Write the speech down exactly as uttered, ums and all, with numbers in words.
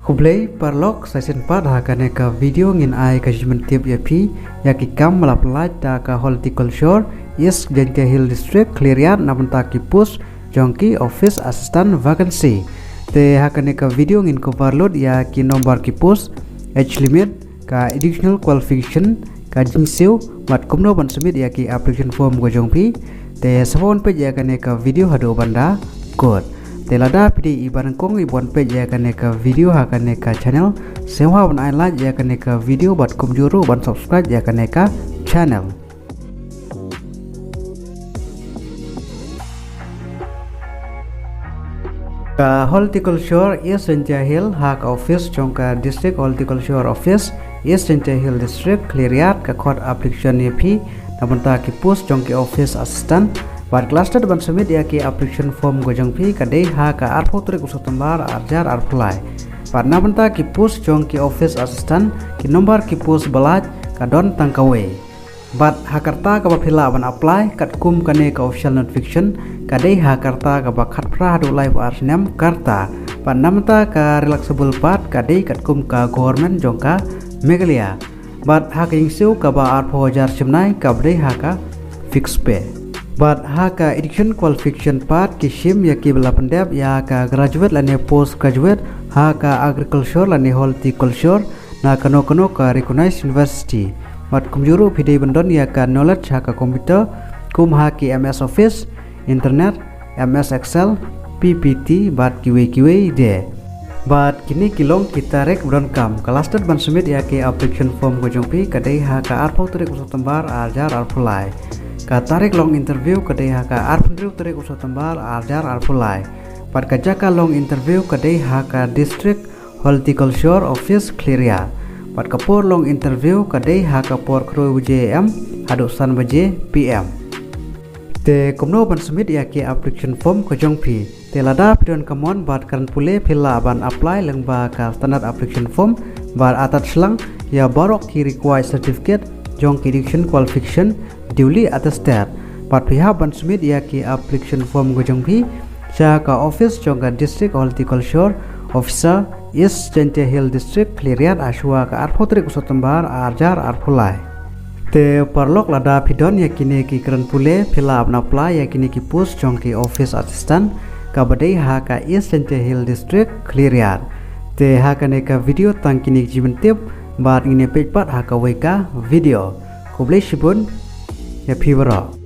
Khublei paralok, sa shisien pat ha kane ka video ngin ai ka jingpyntip ïa phi ïa ki kam ba la pynlait da ka Horticulture East Jaintia Hills District Khliehriat na bynta ki post jong ki office assistant vacancy. Te ha kane ka video ngin cover lut ïa ki nombar ki post, age limit, ka educational qualification, ka jingsiew, bad kumno ban submit ïa ki application form ka jong phi. Te sngewbha peit ïa kane ka video haduh ban da kut. Te lada phi dei i ba nyngkong i ban peit ïa kane ka video ha kane ka channel, sngewbha ban ai like ïa kane ka video bad kumjuh ruh ban subscribe ïa kane ka channel. Ka Horticulture East Jaintia Hills, ha ka office jong ka District Horticulture Office, East Jaintia Hills District Khliehriat, ka khot application ïa phi na bynta ki post jong ki office assistant. Bad ka last date ban submit ïa ki application form ka jong phi ka dei ha ka arphew tarik u September arhajar arphew lai. Bad na bynta ki post jong ki office assistant, ki nombar ki post ba lait ka don tang kawei. Bad ha ka rta kaba phi lah ban apply katkum kane ka official notification ka dei ha ka rta kaba khatphra haduh laiphew ar snem ka rta. Bad na bynta ka relaxable part ka dei katkum ka government jong ka Meghalaya. Bad ha ka jingsiew kaba arphew hajar shimnai kaba dei ha ka fixed pay. Bad ha ka education qualification part ki shim ïa kiba la pyndep ïa ka graduate lane post graduate ha ka agriculture lane horticulture na kano kano ka recognized university. Bad kumjuh ruh phi dei ban don ïa ka knowledge ha ka computer kum ha ki M S Office, internet, M S Excel, P P T bad kiwei kiwei de. Bad kine ki long ki tarik ba donkam. Ka last date ban submit ïa ki application form ka jong phi ka dei ha ka arphew tarik u September arhajar arphew lai. Ka tarik long interview ka dei ha ka arphew hynriew tarik u September arhajar arphew lai. Bad ka jaka long interview ka dei ha ka District Horticulture Office Khliehriat. Bad ka por long interview ka dei ha ka por khatwei baje A M haduh san baje P M. Te kumno ban submit ïa ki application form ka jong phi. Te lada phi don ka mon bad kren pule phi lah ban apply lyngba ka standard application form bad attach lang ïa baroh ki required certificate jong ki education qualification duly attested. Bad phi hap ban submit ïa ki application form ka jong phi sha ka office jong ka District Horticulture Officer East Jaintia Hills District Khliehriat ha shuwa ka arphew tarik u September arhajar arphew lai. Te paralok lada phi don ïa kine ki kren pule phi lah ban apply ïa kine ki post jong ki office assistant kaba dei ha ka East Jaintia Hills District Khliehriat. Te ha kane ka video tang kine ki jingpyntip bad ngin ïa peit pat ha kawei ka video. Khublei shibun ïa phi baroh.